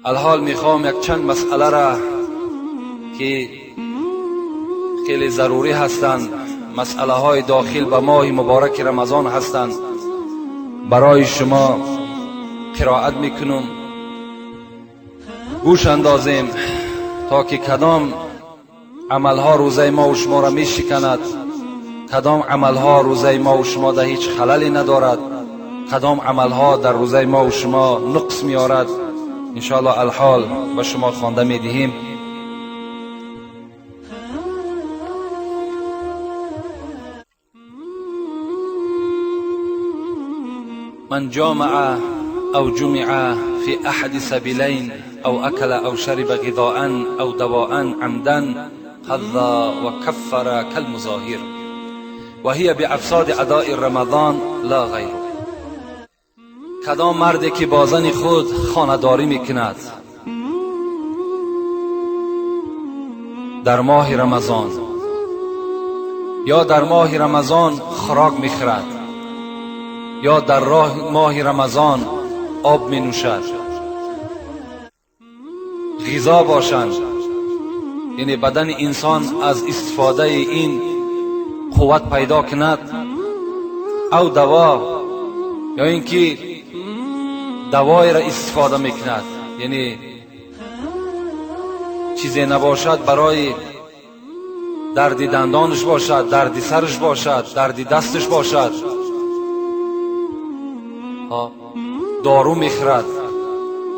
Алҳол мехоҳам якчанд масъаларо ки хеле зарурӣ ҳастанд, масъалаҳои дохил ба моҳи мубораки Рамазон ҳастанд, барои шумо қироат мекунам. Гӯш андозем то ки кадом амалҳо рӯзаи мо ва шуморо мешиканад, кадом амалҳо рӯзаи мо ва шумо дар ҳеҷ халале надорад, кадом амалҳо дар рӯзаи мо ва шумо нуқс меорад. Иншоаллоҳ алҳол ба шумо хонда медиҳем. من جامع أو جمع في أحد سبيلين أو أكل أو شرب غذاء أو دواء عمدا قضى وكفر كالمظاهر وهي بأفساد أداء رمضان لا غيره. کدام مردی که با زن خود خانه‌داری میکند در ماه رمضان یا در ماه رمضان خوراک میخورد یا در ماه رمضان آب می نوشد، غذا باشند، یعنی بدن انسان از استفاده این قوت پیدا کند، او دوا یا اینکه دوای را استفاده میکند، یعنی چیزی نباشد برای درد دندانش باشد، درد سرش باشد، درد دستش باشد، دارو میخورد.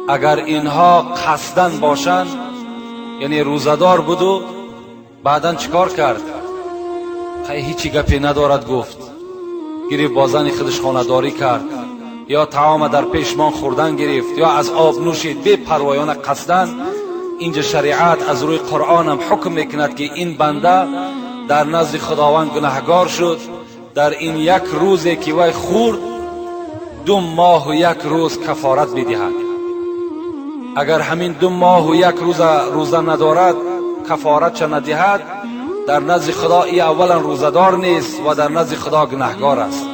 اگر اینها قصدن باشند، یعنی روزدار بود و بعدا چیکار کرد؟ هیچی گپی ندارد گفت، گرفت با زن خودش خانه‌داری کرد، یا طعام در پیشمان خوردن گرفت، یا از آب نوشید بی پروایانه قصدن. اینجا شریعت از روی قرآن هم حکم میکند که این بنده در نزد خداوند گناهگار شد، در این یک روزی که وی خورد 2 ماه و 1 روز کفارت میدهد. اگر همین 2 ماه و 1 روز روزه ندارد، کفارت چه ندهد، در نزد خدا ای اولا روزدار نیست و در نزد خدا گناهگار است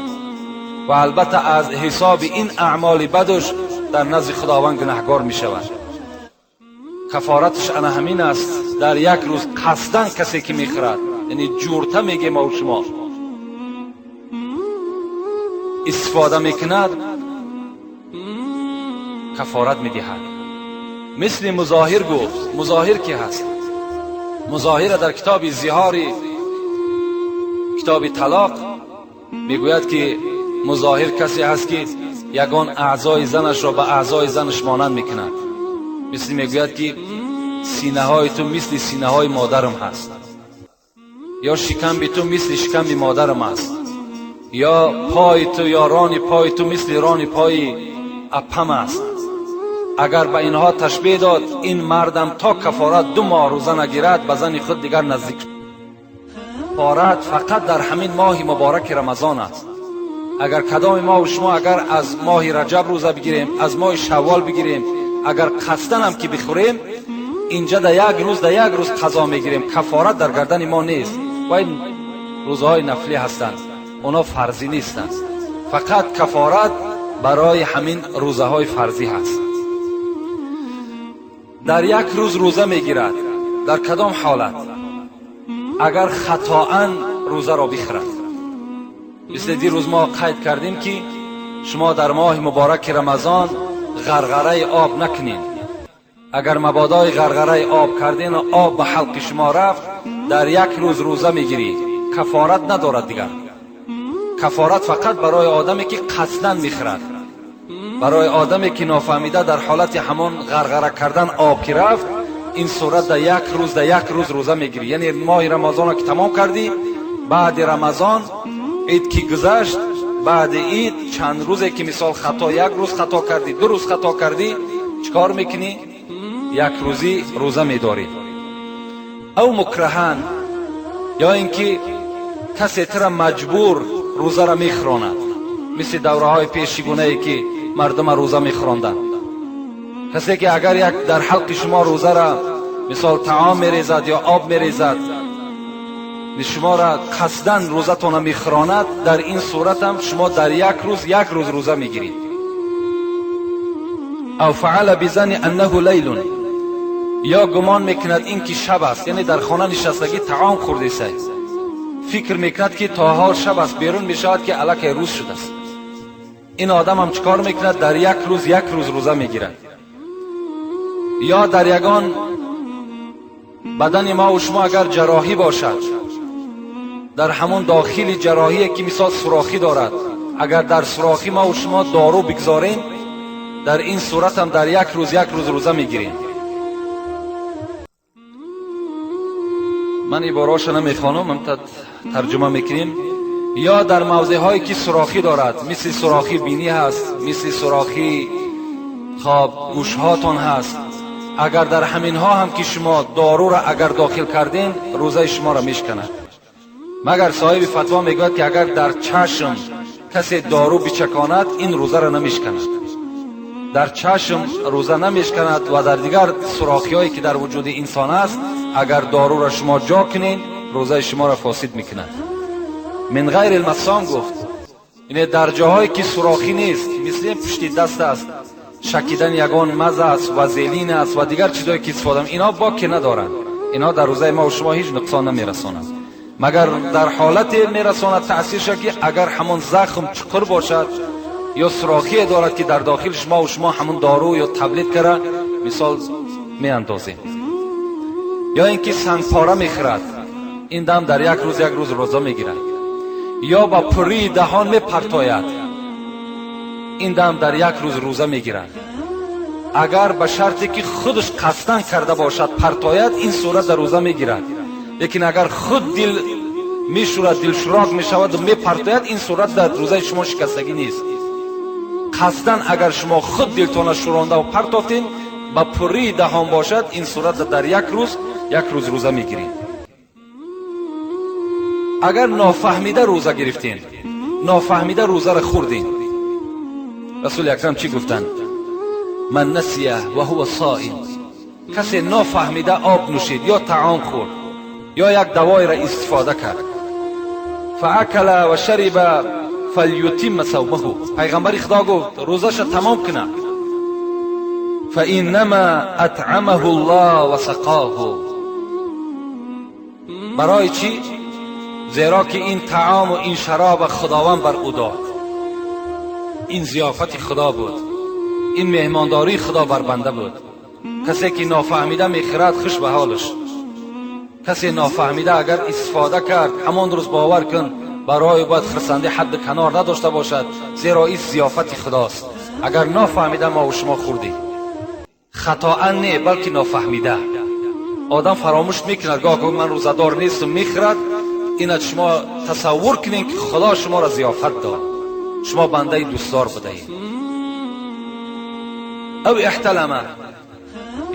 و البته از حساب این اعمال بدش در نزد خداوند گناهگار می شود. کفارتش انا همین است، در یک روز قصدن کسی که میخورد، یعنی جورته میگه ما و شما استفاده میکند، کفارت میدهد. مثل مظاهر گفت. مظاهر کی هست؟ مظاهر در کتاب زهاری، کتاب طلاق میگوید که مظاهر کسی هست که یگان اعضای زنش را به اعضای زنش مانند میکند. مثل میگوید که سینه های تو مثل سینه های مادرم هست، یا شکم تو مثل شکم مادرم است، یا پای تو یا ران پای تو مثل ران پای اپم است. اگر به اینها تشبیه داد، این مردم تا کفارت 2 ماه روزه نگیرد به زن خود دیگر نزدیک. کفارت فقط در همین ماه مبارک رمضان است. اگر کدام ما و شما اگر از ماه رجب روزه بگیریم، از ماه شوال بگیریم، اگر قصدن هم که بخوریم، اینجا در یک روز در یک روز قضا میگیریم، کفارت در گردن ما نیست. و این روزهای نفلی هستند، اونا فرضی نیستند. فقط کفارت برای همین روزه های فرضی هست. در یک روز روزه میگیرد، در کدام حالت؟ اگر خطاً روزه را بخورد. مثل دیروز ما قید کردیم که شما در ماه مبارک رمضان غرغره آب نکنین. اگر مبادای غرغره آب کردین و آب به حلق شما رفت، در یک روز روزه میگیری، کفارت ندارد دیگر. کفارت فقط برای آدمی که قصداً میخورد، برای آدمی که نافهمیده در حالت همان غرغره کردن آب که رفت، این صورت در یک روز در یک روز روزه میگیری. یعنی ماه رمضان را که تمام کردی، بعد رمضان عید که گذشت، بعد عید چند روزی که مثال خطا، یک روز خطا کردی، 2 روز خطا کردی، چیکار میکنی؟ یک روزی روزه میداری. او مکرهن، یا اینکه کسی تر مجبور روزه را میخوراند، مثل دوره های پیشگونه ای که مردم روزه میخوراندند. کسی که اگر یک در حلق شما روزه را مثال طعام میریزد یا آب میریزد، شما را قصداً روزتان میخوراند، در این صورت هم شما در یک روز یک روز روزه میگیرید. Ав фаъала бизанни аннаҳу лайлун, ё гумон мекунад ин ки шаб аст, яъне дар хона нишастагӣ таом хӯрдесай, фикр мекунад ки то ҳол шаб аст, берун мешавад ки аллакай рӯз шудааст. Ин одамам чӣ кор мекунад? Дар як рӯз як рӯз рӯза мегирад. Ё дар ягон бадани мо ва шумо агар ҷарроҳӣ бошад, дар ҳамон дохили ҷарроҳие ки мисол сурохӣ дорад, агар дар сурохи мо ва шумо дору бигзорем, дар ин сурат ҳам дар як рӯз як рӯз рӯза мегирем. Ман ибораҳоша намехонам, тарҷума мекунем. Ё дар мавзеъҳое ки сурохӣ дорад, мисли сурохи бинӣ ҳаст, мисли сурохи хоб гӯшҳотон ҳаст, агар дар ҳаминҳо ҳам ки шумо доруро агар дохил кардем, рӯзаи шуморо мешканад. Магар соҳиби фатво мегӯяд ки агар дар чашм касе дору бичаконад, ин рӯзаро намешканад. Дар чашм рӯза намешканад ва дар дигар сурохиҳое ки дар вуҷуди инсон аст, агар доруро шумо ҷо кунед, рӯзаи шуморо фосид мекунад. Мин ғайри алмассом гуфт, ине дар ҷоҳое ки сурохӣ нест, мисли пушти даст аст, шакидани ягон маза аст, вазелин аст ва дигар чизҳое ки истифода, инҳо боке надоранд, инҳо дар рӯзаи мо ва шумо ҳеҷ нуқсон намерасонанд. Магар дар ҳолате мерасонад таъсирша ки агар ҳамон захм чуқур бошад ё сурохие дорад ки дар дохили шумо ва шумо ҳамон дору ё таблеткара мисол меандозем. Ё ин ки сангпора мехӯрад, ин дам дар як рӯз як рӯз рӯза мегирад. Ё ба пуррии даҳон мепартояд, ин дам дар як рӯз рӯза мегирад. Агар ба шарте ки худаш қасдан карда бошад партояд, ин сурат дар рӯза мегирад. Лекин агар худ дил мешӯрад, дилшӯрок мешавад ва мепартояд, ин сурат дар рӯзаи шумо шикастагӣ нест. Қасдан агар шумо худ дилтона шӯронда ва партофтед, ба пуррии даҳон бошад, ин сурат дар як рӯз як рӯз рӯза мегиред. Агар нофаҳмида рӯза гирифтем, нофаҳмида рӯзаро хӯрдем, расули акрам чӣ гуфтанд? Ман насия ва ҳува соим, касе нофаҳмида об нӯшид ё таом хӯрд ё як давоеро истифода кард, фаакала ва шариба фалютимма савмаҳу, пайғамбари худо гуфт рӯзаша тамом кунад. фаиннама атъамаҳу ллоҳ ва сақоҳу, барои чӣ? Зеро ки ин таому ин шароба худованд бар ӯ дод, ин зиёфати худо буд, ин меҳмондории худо бар банда буд. Касе ки нофаҳмида мехӯрад, хуш ба ҳолаш. Касе нофаҳмида агар истифода кард, ҳамон рӯз бовар кун, барои бояд хурсандӣ ҳадди канор надошта бошад, зеро ин зиёфати худост. Агар нофаҳмида мо ва шумо хӯрдем, хатоан не, балки нофаҳмида. Одам фаромӯш мекунад, гоҳ гоҳ ман рӯзадор нестам, мехӯрад. Ина шумо тасаввур кунед ки худо шуморо зиёфат дод, шумо бандаи дӯстдор будаед. Ав эҳталама,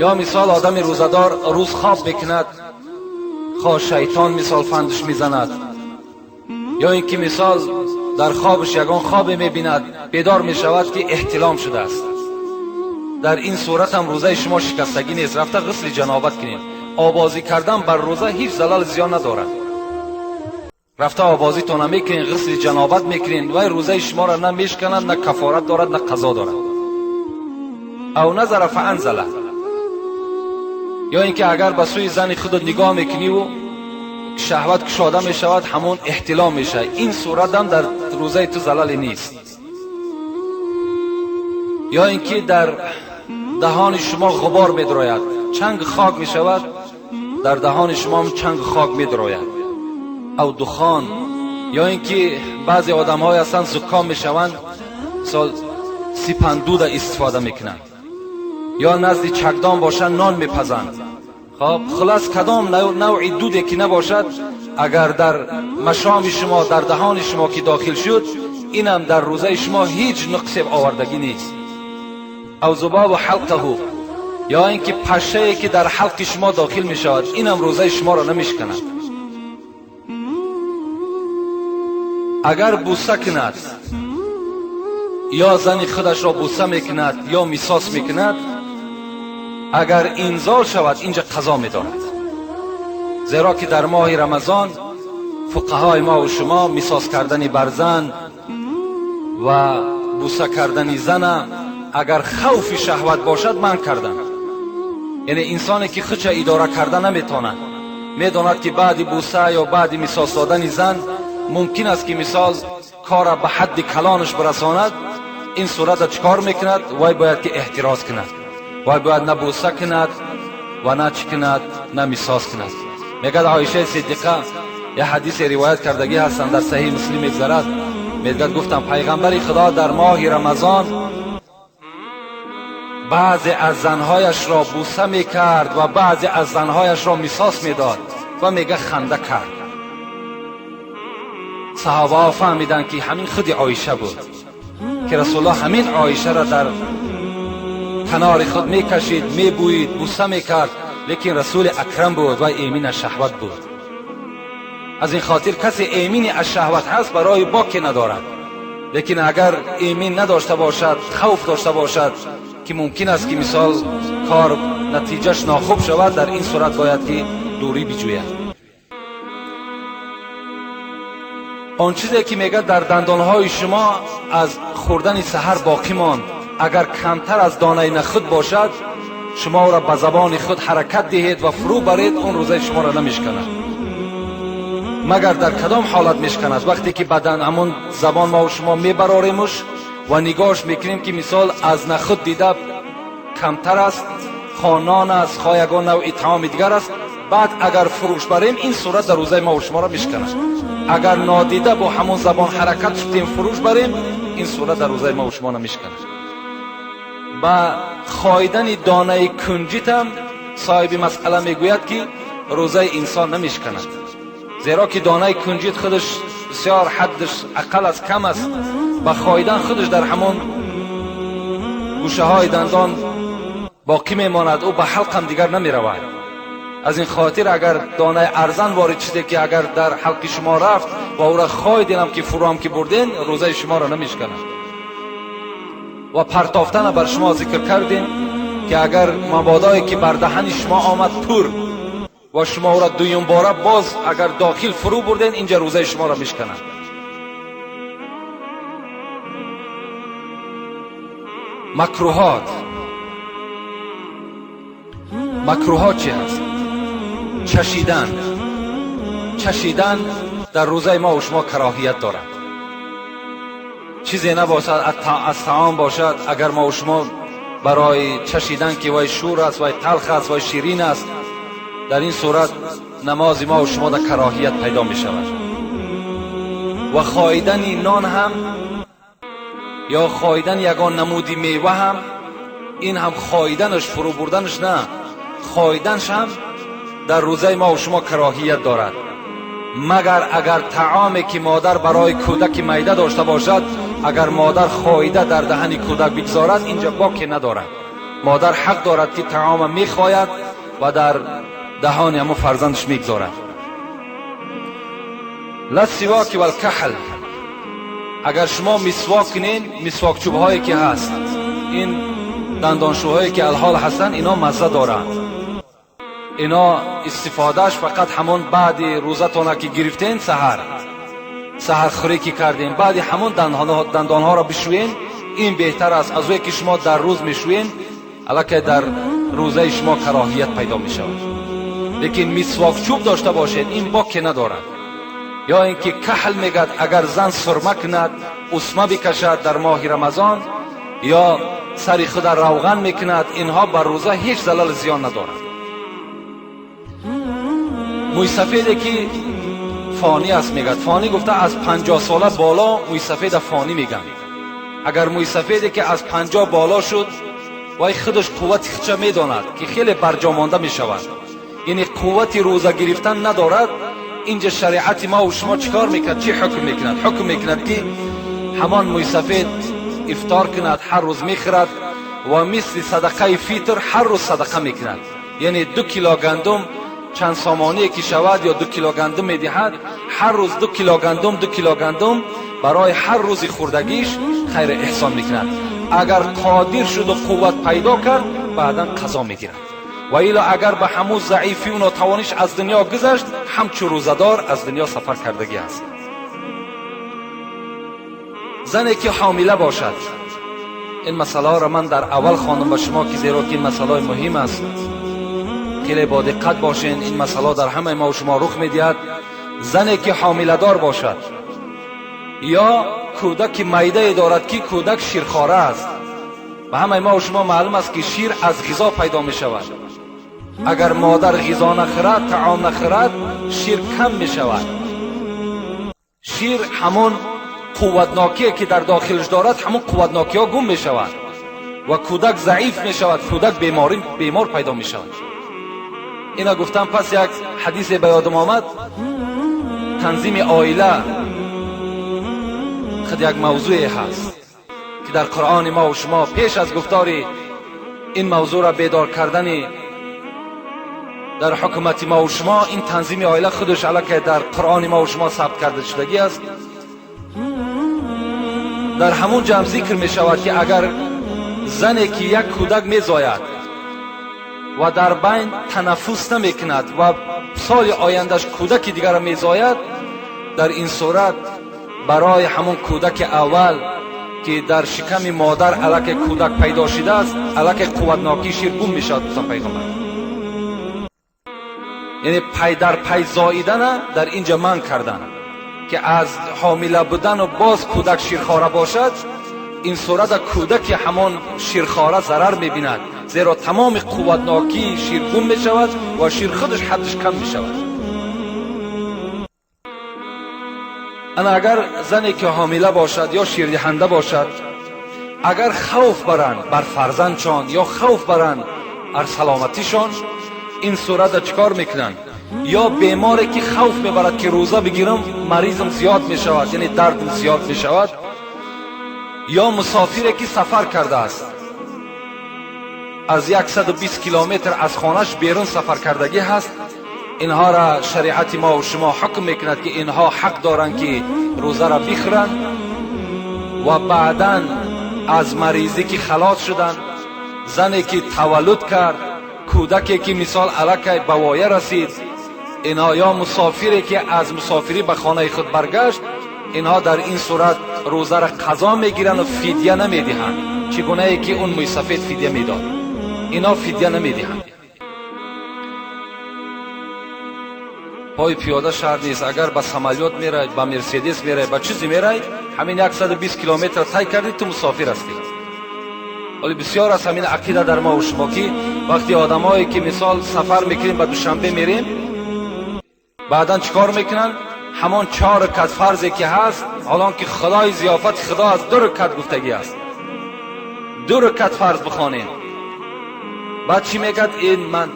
ё мисол одами рӯзадор рӯз хоб мекунад, хоҳ шайтон мисол фандаш мезанад, ё ин ки мисол дар хобаш ягон хобе мебинад, бедор мешавад ки эҳтилом шудааст. Дар ин сурат ҳам рӯзаи шумо шикастагӣ нест, рафта ғусли ҷанобат кунед. Обозӣ кардан бар рӯза ҳеҷ залал зиён надорад. Рафта обозитона мекунед, ғусли ҷанобат мекунед, вай рӯзаи шуморо на мешканад, на кафорат дорад, на қазо дорад. Ав назара фаанзала, ё ин ки агар ба сӯи зани худат нигоҳ мекуниву шаҳват кушода мешавад, ҳамон эҳтилом мешавад. Ин суратам дар рӯзаи ту залале нест. Ё ин ки дар даҳони шумо ғубор медрояд, чанг хок мешавад, дар даҳони шумо чанг хок медрояд, ав духон. Ё ин ки баъзе одамҳое ҳастанд зуком мешаванд, мисол сипандуда истифода мекунанд, ё назди чакдон бошанд нон мепазанд. Хоб, хулас кадом навъи дуде ки набошад, агар дар машоми шумо, дар даҳони шумо ки дохил шуд, инам дар рӯзаи шумо ҳеҷ нуқсе овардагӣ нест. Ав зубобу ҳалқаҳу, ё ин ки пашшае ки дар ҳалқи шумо дохил мешавад, инам рӯзаи шуморо намешканад. Агар бӯса кунад, ё зани худашро бӯса мекунад, ё мисос мекунад, агар инзол шавад, инҷа қазо медорад. Зеро ки дар моҳи рамазон фуқаҳои мо ва шумо мисос кардани бар зан ва бӯса кардани зана Агар хавфи шаҳват бошад, манъ карданд. Яъне инсоне ки худша идора карда наметавонад, медонад ки баъди буса ё баъди мисос додани зан мумкин аст ки мисол кора ба ҳадди калонаш бирасонад, ин сурата чӣ кор мекунад? Вай бояд ки эҳтироз кунад, вай бояд на буса кунад ва на чӣ кунад, на мисос кунад. Мегӯяд Оишаи Сиддиқа, як ҳадисе ривоят кардагӣ ҳастанд, дар Саҳиҳи Муслим мегузарад, мегӯяд гуфтам пайғамбари Худо дар моҳи Рамазон баъзе аз занҳояшро буса мекард ва баъзе аз занҳояшро мисос медод ва мега ханда кард. Саҳобаҳо фаҳмиданд ки ҳамин худи Оиша буд, ки Расулуллоҳ ҳамин Оишаро дар канори худ мекашид, мебӯид, буса мекард, лекин Расули Акрам буд ва эмин аз шаҳват буд. Аз ин хотир касе эмини аз шаҳват ҳаст барои боке надорад, лекин агар эмин надошта бошад, хавф дошта бошад ки мумкин аст ки мисол кор натиҷаш нохуб шавад, дар ин сурат бояд ки дурӣ биҷӯяд. Он чизе ки мегӯяд дар дандонҳои шумо аз хӯрдани саҳар боқӣ монд, агар камтар аз донаи нахуд бошад, шумо ӯро ба забони худ ҳаракат диҳед ва фурӯ баред, он рӯзаи шуморо намешканад. Магар дар кадом ҳолат мешканад? Вақте ки бадан ҳамон забон мо шумо мебароремуш ва нигоҳш мекунем ки мисол аз нахуд дида камтар аст, хо нон аст, хо ягон навъи таоми дигар аст, баъд агар фурӯш барем, ин сурат дар рӯзаи мо шуморо мешканад. Агар нодида бо ҳамон забон ҳаракат шудем фурӯш барем, ин сурат дар рӯзаи мо шумо намешканад. Ба хоидани донаи кунҷитам соҳиби масъала мегӯяд ки рӯзаи инсон намешканад, зеро ки донаи кунҷит худаш бисёр ҳаддаш ақал аст, кам аст, ба хоидан худаш дар ҳамон гӯшаҳои дандон боқӣ мемонад, ӯ ба ҳалқам дигар намеравад. Аз ин хотир агар донаи арзан ворид чизе ки агар дар ҳалқи шумо рафт ва ӯра хоидинам ки фурӯам ки бурден, рӯзаи шуморо намешканад. Ва партофтана бар шумо зикр кардем ки агар мабодое ки бар даҳани шумо омад пур ва шумо ӯра дуюмбора боз агар дохил фурӯ бурден, инҷа рӯзаи шуморо мешканад. Макрӯҳот. Макрӯҳот чи ҳаст? Чашидан. Чашидан дар рӯзаи мо ва шумо кароҳият дорад. Чизе набошад аз таом бошад, агар мо ва шумо барои чашидан ки вай шур аст, вай талх аст, вай ширин аст, дар ин сурат намози мо ва шумо дар кароҳият пайдо мешавад. Ва хоидани нон ҳам ё хоидани ягон намуди мева ҳам, ин ҳам хоиданаш, фурӯ бурданаш на, хоиданаш ҳам дар рӯзаи мо ва шумо кароҳият дорад. Магар агар таоме ки модар барои кӯдаки майда дошта бошад, агар модар хоида дар даҳани кӯдак бигзорад, инҷа боке надорад. Модар ҳақ дорад ки таома мехояд ва дар даҳони ҳамон фарзандаш мегзорад. Лассивоки валкаҳл. Агар шумо мисвок кунед, мисвокчӯбҳое ки ҳаст, ин дандоншӯҳое ки алҳол ҳастанд, ино мазза доранд. Ино истифодааш фақат ҳамон баъди рӯзатона ки гирифтен, саҳархӯрӣ ки кардем, баъди ҳамон дандонҳоро бишӯен, ин беҳтар аст аз ое ки шумо дар рӯз мешӯен, аллакай дар рӯзаи шумо кароҳият пайдо мешавад. Лекин мисвокчӯб дошта бошед, ин боке надорад. Ё ин ки каҳл мегӯяд, агар зан сурма кунад, усма бикашад дар моҳи Рамазон, ё сари худа равған мекунад, инҳо бар рӯза ҳеҷ залал зиён надорад. Мӯйсафеде ки фонӣ аст мегӯяд, фонӣ гуфта аз 50 сола боло мӯйсафеда фонӣ мегӯянд. Агар мӯйсафеде ки аз 50 боло шуд, вай худаш қуввати худша медонад ки хеле барҷомонда мешавад, яъне қуввати рӯза гирифтан надорад. Инҷа шариати мо ва шумо чӣ кор мекунад? Чӣ ҳукм мекунад? Ҳукм мекунад ки ҳамон мӯйсафед ифтор кунад, ҳар рӯз мехӯрад ва мисли садақаи фитр ҳар рӯз садақа мекунад. Яъне 2 кило гандум чанд сомоние ки шавад ё 2 кило гандум медиҳад, ҳар рӯз 2 кило гандум, 2 кило гандум барои ҳар рӯзи хӯрдагиш хайр эҳсон мекунад. Агар қодир шуду қувват пайдо кард, баъдан қазо мегирад. Ва ило агар ба ҳамун заифию нотавониш аз дунё гузашт, ҳамчун рӯзадор аз дунё сафар кардагӣ аст. Зане ки ҳомила бошад, Ин масъалаҳоро ман дар аввал хондам ба шумо, ки зеро ки ин масъалаҳои муҳим аст, хеле бо диққат бошен. Ин масъала дар ҳамаи мо ва шумо рух медиҳад. Зане ки ҳомиладор бошад ё кӯдаки майдае дорад, ки кӯдак ширхора аст, ба ҳамаи мо ва шумо маълум аст, ки шир аз ғизо пайдо мешавад. Агар модар ғизо нахӯрад, таом нахӯрад, шир кам мешавад. Шир ҳамон қувватнокие ки дар дохилаш дорад, ҳамон қувватнокиҳо гум мешавад ва кӯдак заиф мешавад, кӯдак бемор пайдо мешавад. Ина гуфтам, пас як ҳадисе ба ёдам омад. Танзими оила худ як мавзӯе ҳаст, ки дар Қуръони мо ва шумо пеш аз гуфтори ин мавзӯъро бедор кардани дар ҳукумати мо ва шумо, ин танзими оила худаш аллакай дар Қуръони мо ва шумо сабт карда шудагӣ аст. Дар ҳамон ҷамъ зикр мешавад, ки агар зане ки як кӯдак мезояд ва дар байн танаффус намекунад ва соли ояндаш кӯдаки дигарро мезояд, дар ин сурат барои ҳамон кӯдаки аввал, ки дар шиками модар аллакай кӯдак пайдо шудааст, аллакай қувватнокии шир гум мешавад, гуфтан пайғамбар. Яъне пай дар пай зоидана дар инҷа манъ кардан, ки аз ҳомила будану боз кӯдак ширхора бошад, ин сурата кӯдаки ҳамон ширхора зарар мебинад, зеро тамоми қувватнокии шир гум мешавад ва шир худаш ҳаддаш кам мешавад. Ана агар зане ки ҳомила бошад ё ширдиҳанда бошад, агар хавф баранд бар фарзандшон ё хавф баранд бар саломатишон, ин сурата чӣ кор мекунанд? Ё беморе ки хавф мебарад, ки рӯза бигирам, маризм зиёд мешавад, яъне дардм зиёд мешавад, ё мусофире ки сафар кардааст, аз 120 километр аз хонаш берун сафар кардагӣ ҳаст, инҳоро шариати мо ва шумо ҳукм мекунад, ки инҳо ҳақ доранд, ки рӯзаро бихӯранд ва баъдан аз маризӣ ки халос шуданд, зане ки таваллуд кард, кӯдаке ки мисол аллакай ба воя расид, инҳо ё мусофире ки аз мусофирӣ ба хонаи худ баргашт, инҳо дар ин сурат рӯзаро қазо мегиранд ва фидя намедиҳанд, чӣ гунае ки он мӯйсафед фидя медод, инҳо фидя намедиҳанд. Пой пиёда шаҳр нест. Агар ба самолёт мерай, ба Мерседес мерай, ба чизе мерай, ҳамин 120 километр тай кардӣ, ту мусофир ҳастӣ. Вале бисёр аст ҳамин ақида дар мо ва шумо, ки вақти одамое ки мисол сафар мекунем, ба Душанбе мерем, баъдан чӣ кор мекунанд? Ҳамон 4 ракат фарзе ки ҳаст, ҳолон ки Худои зиёфати Худо аз 2 ракат гуфтагӣ аст, 2 ракат фарз бихонем. Баъд чӣ мегӯяд? Ин ман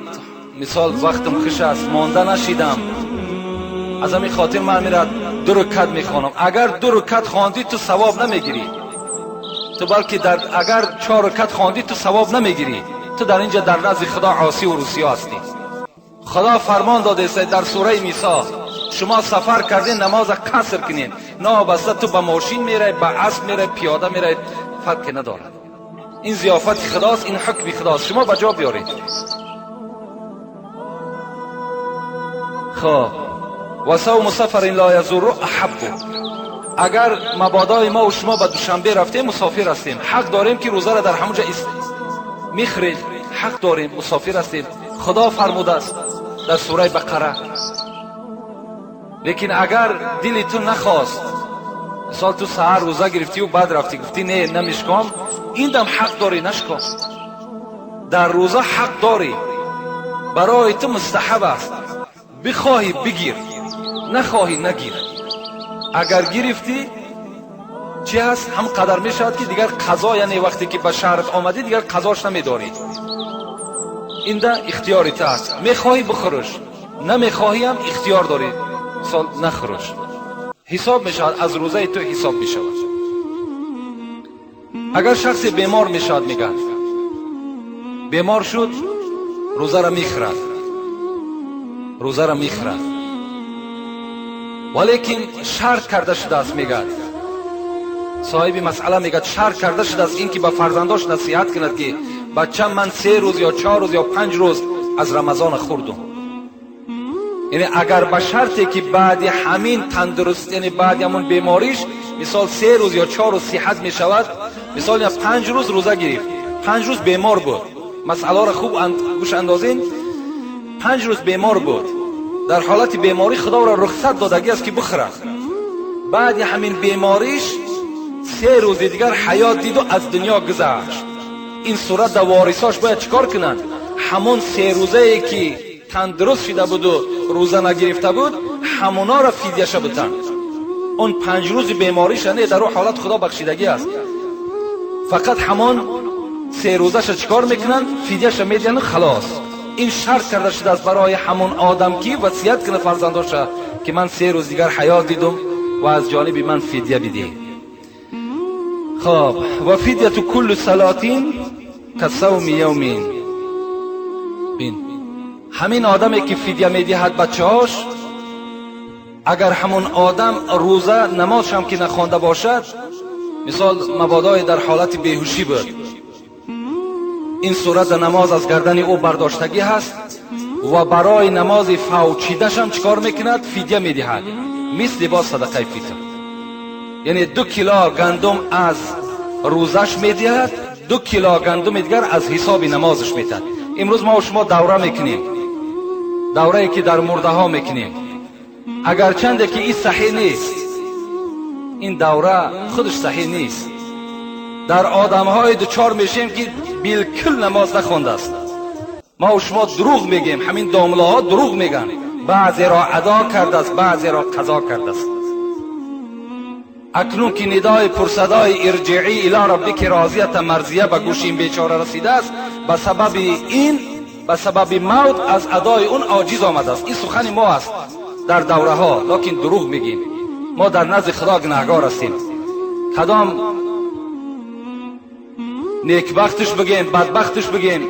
мисол вақтам хуш аст, монда нашидам, аз ҳамин хотир ман мерад 2 ракат мехонам. Агар 2 ракат хондӣ, ту савоб намегирӣ, ту балки агар 4 ракат хондӣ, ту савоб намегирӣ, ту дар инҷа дар назди Худо осӣ ва русиё ҳастӣ. Худо фармон додааст дар сураи Нисо, шумо сафар кардин, намоза қаср кунед, новобаста ту ба мошин мерай, ба асп мерай, пиёда мерай, фарқе надорад. Ин зиёфати Худост, ин ҳукми Худост, шумо ба ҷо биёред. Хоб, ва савму сафарин ла язурру аҳаббу. Агар мабодои мо ва шумо ба Душанбе рафтем, мусофир ҳастем, ҳақ дорем, ки рӯзаро дар ҳамон ҷо мехӯрем, ҳақ дорем, мусофир ҳастем, Худо фармудааст дар сураи Бақара. Лекин агар дили ту нахост, мисол ту саҳар рӯза гирифтию баъд рафтӣ, гуфтӣ не, намешком, ин дам ҳақ дорӣ, нашком. Дар рӯза ҳақ дорӣ, барои ту мустаҳаб аст, бихоҳӣ бигир, нахоҳӣ нагир. Агар гирифтӣ, чӣ ҳаст? Ҳам қадар мешавад, ки дигар қазо, яъне вақте ки ба шаҳрат омадӣ, дигар қазош намедорӣ. Инда ихтиёри ту аст, мехоҳӣ бихӯрш, намехоҳиам ихтиёр дорӣ, мисол нахӯрш, ҳисоб мешавад, аз рӯзаи ту ҳисоб мешавад. Агар шахсе бемор мешавад, мегӯяд бемор шуд, рӯзаро мехӯрад, рӯзаро мехӯрад, валекин шарт карда шудааст, мегӯяд соҳиби масъала, мегӯяд шарт карда шудааст ин ки ба фарзандош насиҳат кунад, ки бача, ман 3 рӯз ё 4 рӯз ё 5 рӯз аз Рамазона хӯрдум. Яъне агар ба шарте ки баъди ҳамин тандуруст, яъне баъди ҳамон бемориш, мисол 3 рӯз ё 4 рӯз сиҳат мешавад, Мисол 5 рӯз рӯза гирифт, 5 рӯз бемор буд. Масъаларо хуб гӯш андозин. 5 рӯз бемор буд. Дар ҳолати беморӣ Худо ӯро рухсат додагӣ аст ки бихӯрад. Баъди ҳамин бемориш 3 рӯзи дигар ҳаёт диду аз дунё гузашт. Ин сурат дар ворисош бояд чикор кунанд? Ҳамон 3 рӯзае ки тандуруст шида буду рӯза нагирифта буд, ҳамонҳоро фидияша бутанд. Он 5 рӯзи бемориша не, дар ӯ ҳолат Худо бахшидагӣ аст. Фақат ҳамон 3 рӯзаша чикор мекунанд? Фидияша медиҳанд, халос. Ин шарт карда шудааст барои ҳамон одам ки васият кунад фарзандоша ки ман 3 рӯз дигар ҳаёт дидум ва аз ҷониби ман фидия бидиҳ. خب و فدیة کل صلاة کصوم یوم. بین همین آدمی که فدیه میدهد بچه‌هاش، اگر همون آدم روزه نمازش هم که نخوانده باشد، مثال مبادای در حالت بیهوشی بود، این صورت نماز از گردن او برداشتگی هست و برای نماز فوچیدش هم چیکار میکند؟ فدیه میدهد، مثل با صدقه فطر. یعنی 2 کیلو گندم از روزش میدهد، 2 کیلو گندم دیگر از حساب نمازش میدهد. امروز ما و شما دوره میکنیم، دوره که در مرده ها میکنیم، اگرچند که این صحیح نیست، این دوره خودش صحیح نیست. در آدم های دچار میشیم که بالکل نماز نخونده است. ما و شما دروغ میگیم، همین داملاها دروغ میگن، بعضی را ادا کرده است، بعضی را قضا کرده است. اکنون که ندای پرصدای ارجعی الی ربک راضیه مرضیه به گوش این بیچاره رسیده است، به سبب این، به سبب موت از ادای اون عاجز آمده است. این سخن ما است در دوره ها، لکن دروغ میگیم. ما در نزد خدا گناهگار هستیم. کدام نیکبختش بگیم، بدبختش بگیم،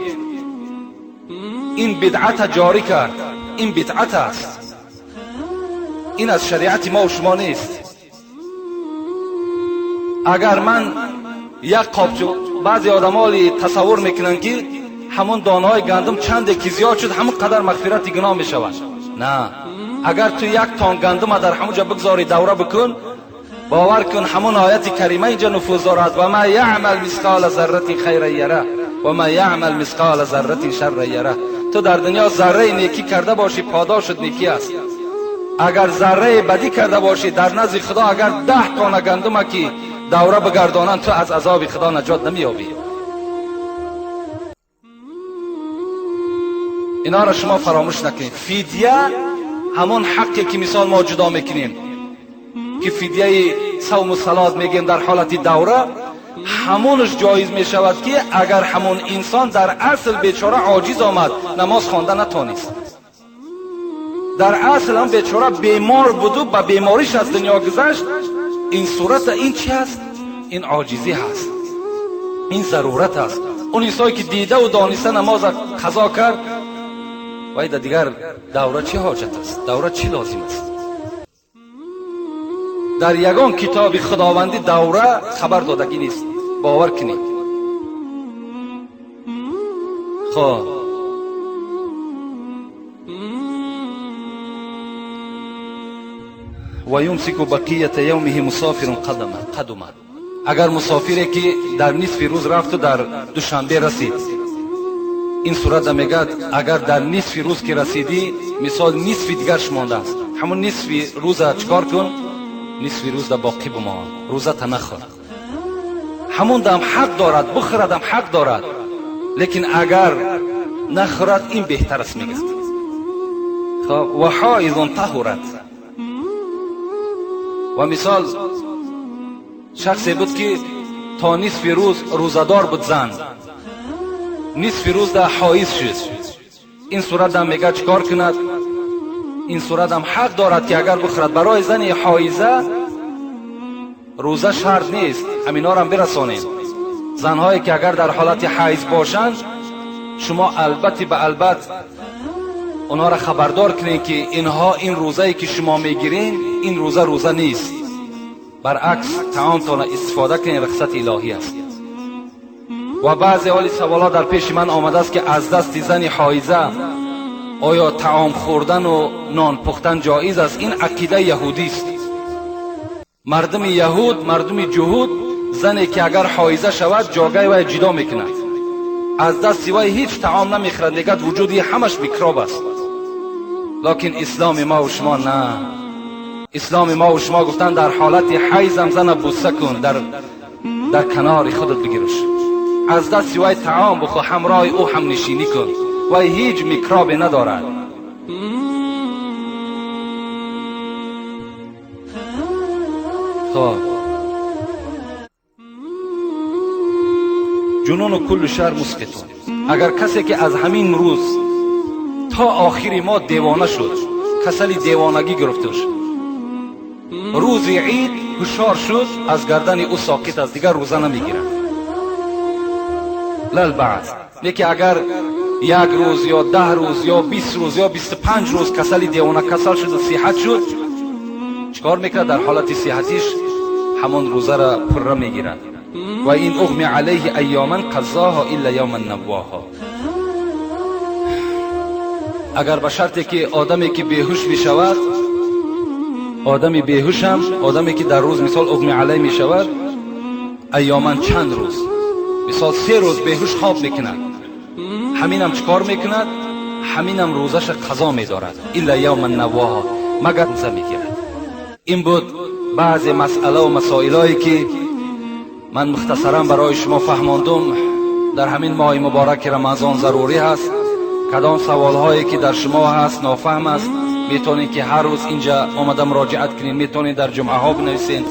این بدعت جاری کرد، این بدعت است، این از شریعت ما و شما نیست. اگر من یک قابچه، بعضی آدمالی تصور میکنن که همون دانه‌های گندم چند که زیاد شد همون قدر مغفرت گناه میشود. نه، اگر تو یک تان گندم در همونجا بگذاری دوره بکن، باور کن همون آیت کریمه اینجا نفوذ دارد: و ما یعمل مثقال ذره خیرا یره و ما یعمل مثقال ذره شرا یره. تو در دنیا ذره نیکی کرده باشی پاداشت نیکی است، اگر ذره بدی کرده باشی در نزد خدا اگر 10 تانه گندم که دوره بگردانند تو از عذاب خدا نجات نمیابی. اینا را شما فراموش نکنید. فدیه همون حقی که مثال ما جدا میکنیم که فدیه صوم و صلات میگیم در حالت دوره، همونش جایز میشود که اگر همون انسان در اصل بیچاره عاجز آمد، نماز خوانده نتانست، در اصل هم بیچاره بیمار بود و به بیماریش از دنیا گذشت، این صورت این چی هست؟ این عاجزی هست، این ضرورت است. اون انسانی که دیده و دانسته نماز قضا کرد، وای در دیگر دوره چی حاجت است؟ دوره چی لازم است؟ در یگان کتاب خداوندی دوره خبر دادگی نیست، باور کنید. خب و یمسک بقیه یومه مسافر قدما. اگر مسافری که در نصف روز رفت و در دوشنبه رسید، این صورت میگد اگر در نصف روز که رسیدی، مثال نصف دیگرش مانده است، همون نصف روز چکار کن؟ نصف روز در باقی بمان، روزه نخور. همون دم حق دارد بخوردم، حق دارد، لیکن اگر نخورد این بهتر است میگد. خب و حائض طهرت. و مثال شخصی بود که تا نصف روز روزدار بود، زن نصف روز در حائض شد، این صورت هم میگه چیکار کند؟ این صورت هم حق دارد که اگر بخورد. برای زن حائضه روزه شرط نیست، همینا را هم برسانیم. زنهایی که اگر در حالت حیض باشند، شما البته به البته اونها را خبردار کنید که اینها این روزه‌ای که شما میگیرین این روزه روزه نیست، برعکس طعامتان استفاده کنید، رخصت الهی است. و بعضی حالی سوالا در پیش من آمده است که از دست زن حائضه آیا طعام خوردن و نان پختن جایز است؟ این عقیده یهودی است. مردم یهود، مردم جهود Зане ки агар ҳоиза шавад, ҷогаи вай ҷудо мекунад, аз дасти вай ҳеҷ таом намехӯрад, мегӯяд вуҷуди ҳамаш микроб аст. Лекин исломи ма ва шумо на. Исломи ма ва шумо гуфтанд дар ҳолати ҳайзам зана бӯса кун, дар канори худат бигираш, аз дасти вай таом бихӯр, ҳамроҳи ӯ ҳамнишинӣ кун, вай ҳеҷ микробе надорад. خب جنون کل شهر مسقطون. اگر کسی که از همین روز تا آخری ما دیوانه شد، کسلی دیوانگی گرفتش، روز عید هوشیار شد، از گردن او ساقط است، دیگر روزه نمیگیرد. للبعض. لیکن اگر یک روز یا 10 روز یا 20 روز یا 25 روز کسلی دیوانه کسل شد و صحت شد، چکار میکرد؟ در حالت صحتیش همان روزه را پره میگیرد. و این اغمی علیه ایاما قضاها الا یوما نواها. اگر به شرطی که آدمی که بیهوش میشود، آدمی بیهوش هم، آدمی که در روز مثال اغمی علیه میشود، ایاما چند روز، مثال 3 روز بیهوش خواب میکند، همینم چکار میکند؟ همینم روزش قضا میدارد. الا یوما نواها، مگر روزه میگیرد. این بود بعضی مسئله و مسائلایی که من مختصرا برای شما فهماندم. در همین ماه مبارک رمضان ضروری هست. کدام سوال هایی که در شما هست نافهم است، میتونید که هر روز اینجا آمده مراجعت کنید، میتونید در جمعه ها بنویسید.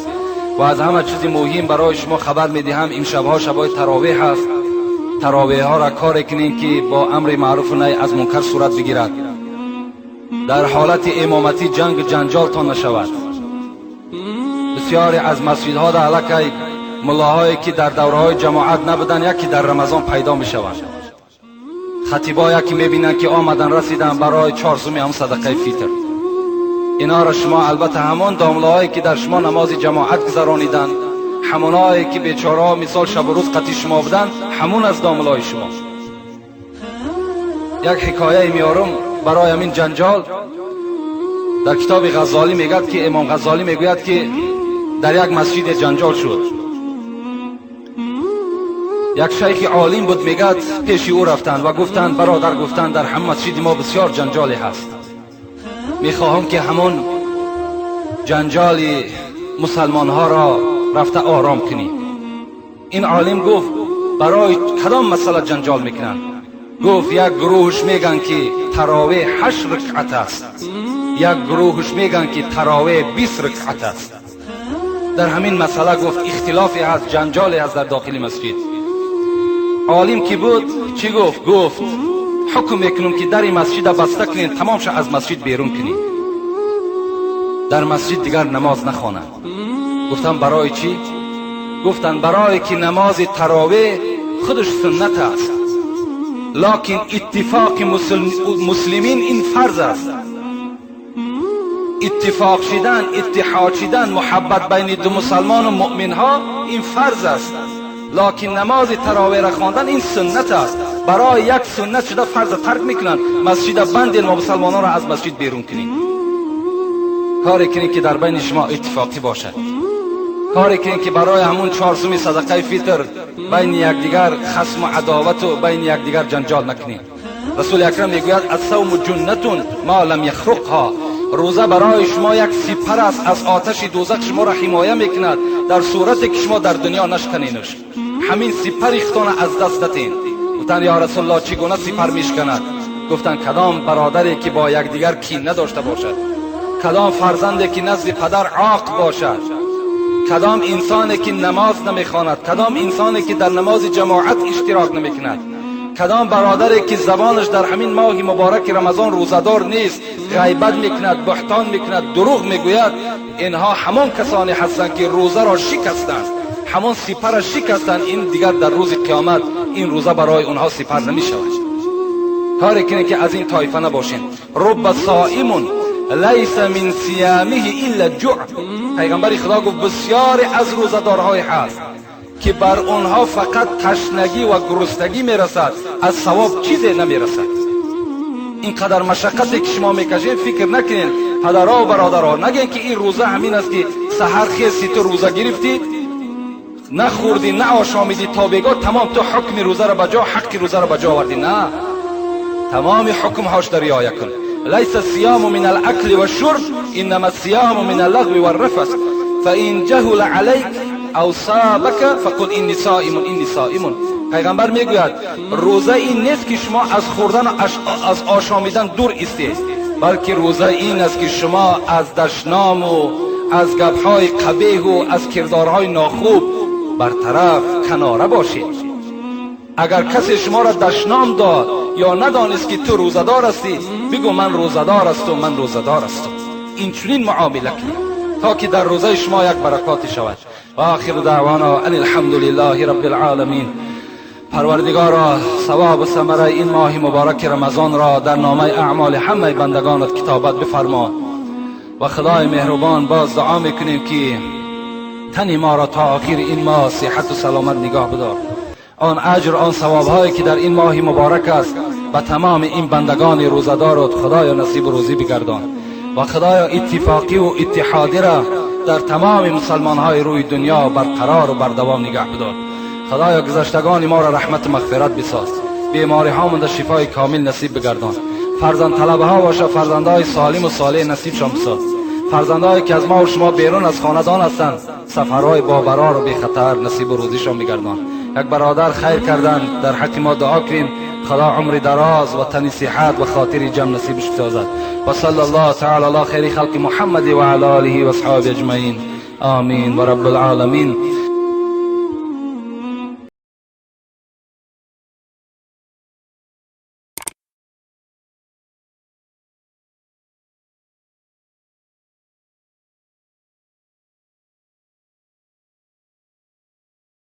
و از همه چیز مهم برای شما خبر میدهم، این شبها شبهای تراویح هست. تراویح ها را کار کنید که با امر معروف و نهی از منکر صورت بگیرد. در حالت امامتی جنگ جنجال تا نشود. بسیاری از مسجدها در علاقه ملاهایی که در دوره‌های جماعت نبودن، یکی در رمضان پیدا میشوند. خطیبا یکی میبینن که آمدن رسیدن برای 4 سومی هم صدقه فیتر. اینا را شما البته همان داملاهایی که در شما نماز جماعت گذرانیدن، همونایی که بیچاره مثال شب و روز قطی شما بودن، همون از داملای شما. یک حکایه میارم برای همین جنجال. در کتاب غزالی میگد که امام غزالی میگوید که در یک مسجد جنجال شد. یک شیخ عالم بود، میگد پیش او رفتند و گفتند برادر، گفتند در هم مسجد ما بسیار جنجالی هست، میخواهم که همون جنجال مسلمان ها را رفته آرام کنی. این عالم گفت برای کدام مسئله جنجال میکنند؟ گفت یک گروهش میگن که تراویح 8 رکعت است، یک گروهش میگن که تراویح 20 رکعت است. در همین مسئله گفت اختلافی هست، جنجالی هست در داخل مسجد. عالم که بود چی گفت؟ گفت حکم میکنم که در مسجد بسته کنین، تمام شد از مسجد بیرون کنین، در مسجد دیگر نماز نخوانند. گفتم برای چی؟ گفتن برای که نماز تراویح خودش سنت است، لکن اتفاق مسلمین این فرض است. اتفاق شدن، اتحاد شدن، محبت بین دو مسلمان و مؤمن ها این فرض است، لکن نماز تراویح را خواندن این سنت است. برای یک سنت شده فرض ترک میکنند، مسجد بندین و مسلمانان را از مسجد بیرون کنید. کاری کنید که در بین شما اتفاقی باشد، کاری کنید که برای همون 4 سومی صدقه فطر بین یکدیگر خصم و عداوت و بین یکدیگر جنجال نکنید. رسول اکرم میگوید الصوم جنة ما لم یخرقها. روزه برای شما یک سپر است از آتش دوزخ، شما را حمایه میکند در صورتی که شما در دنیا نشکنینش. همین سپر اختان از دست دتین. گفتن یا رسول الله چگونه سپر میشکند؟ گفتن کدام برادری که با یکدیگر کین نداشته باشد، کدام فرزندی که نزد پدر عاق باشد، کدام انسانی که نماز نمیخواند، کدام انسانی که در نماز جماعت اشتراک نمیکند، کدام برادری که زبانش در همین ماه مبارک رمضان روزه‌دار نیست، غیبت میکند، بهتان میکند، دروغ میگوید، اینها همان کسانی هستند که روزه را شکستند، همان سپر را شکستند. این دیگر در روز قیامت این روزه برای اونها سپر نمیشود. کاری کنید که از این طایفه نباشین. رب صائم لیس من صیامه الا جوع. پیغمبر خدا گفت بسیاری از روزه‌دارهای هست که بر اونها فقط تشنگی و گرسنگی میرسد، از ثواب چیزی نمیرسد. اینقدر مشقتی که شما میکشید فکر نکنین پدرها و برادرها، نگین که این روزه همین است که سحر خیستی تو روزه گرفتی، Нахӯрдӣ, наошомидӣ то бегоҳ, тамом, ту ҳукми рӯзаро ба ҷо, ҳаққи рӯзаро ба ҷо овардӣ. На, тамоми ҳукмҳош дар риоя кун. ليس الصيام من الأكل والشرب، إنما الصيام من اللغو والرفث، فإن جهل عليك أو صابك فقل إني صائم، إني صائم. Пайғамбар мегӯяд: рӯза ин нест, ки шумо аз хӯрдан, аз ошомидан дур истед, балки рӯза ин аст, ки шумо аз дашному аз гапҳои қабеҳу аз кирдорҳои нохуб бартараф, канора бошед. Агар касе шуморо дашном дод ё надонист, ки ту рӯзадор ҳастӣ, бигӯ: «Ман рӯзадор ҳастум, ман рӯзадор ҳастум». Инчунин муомила кунед, то ки дар рӯзаи шумо як баракоте шавад. وآخر دعوانا أن الحمد لله رب العالمين. Парвардигоро, савобу самараи ин моҳи мубораки Рамазонро дар номаи аъмоли ҳамаи бандагонат китобат бифармо. Ва Худои меҳрубон, боз дуо мекунем, ки тани моро то охири ин моҳ сиҳату саломат нигоҳ бидор. Он аҷр, он савобҳое, ки дар ин моҳи муборак аст, ба тамоми ин бандагони рӯзадорот, Худоё, насибу рӯзӣ бигардон. Ва Худоё, иттифоқиву иттиҳодиро дар тамоми мусалмонҳои рӯи дунё барқарору бардавом нигоҳ бидор. Худоё, гузаштагони моро раҳмату мағфират бисоз, бемориҳомонда шифои комил насиб бигардон. Фарзандталабҳо боша, фарзандҳои солиму солеҳ насибшон бисоз. Фарзандҳое, ки аз мо шумо берун аз хонадон ҳастанд, сафарҳои бобарору бехатар насибу рӯзишон бигардон. Як бародар хайр карданд, дар ҳаққи мо дуо кунем. Худо умри дароз ва тани сиҳат ва хотири ҷамъ насибаш бисозад. وصلى الله تعالى على خير خلق محمد وعلى آله وأصحابه أجمعين، آمين ورب العالمين.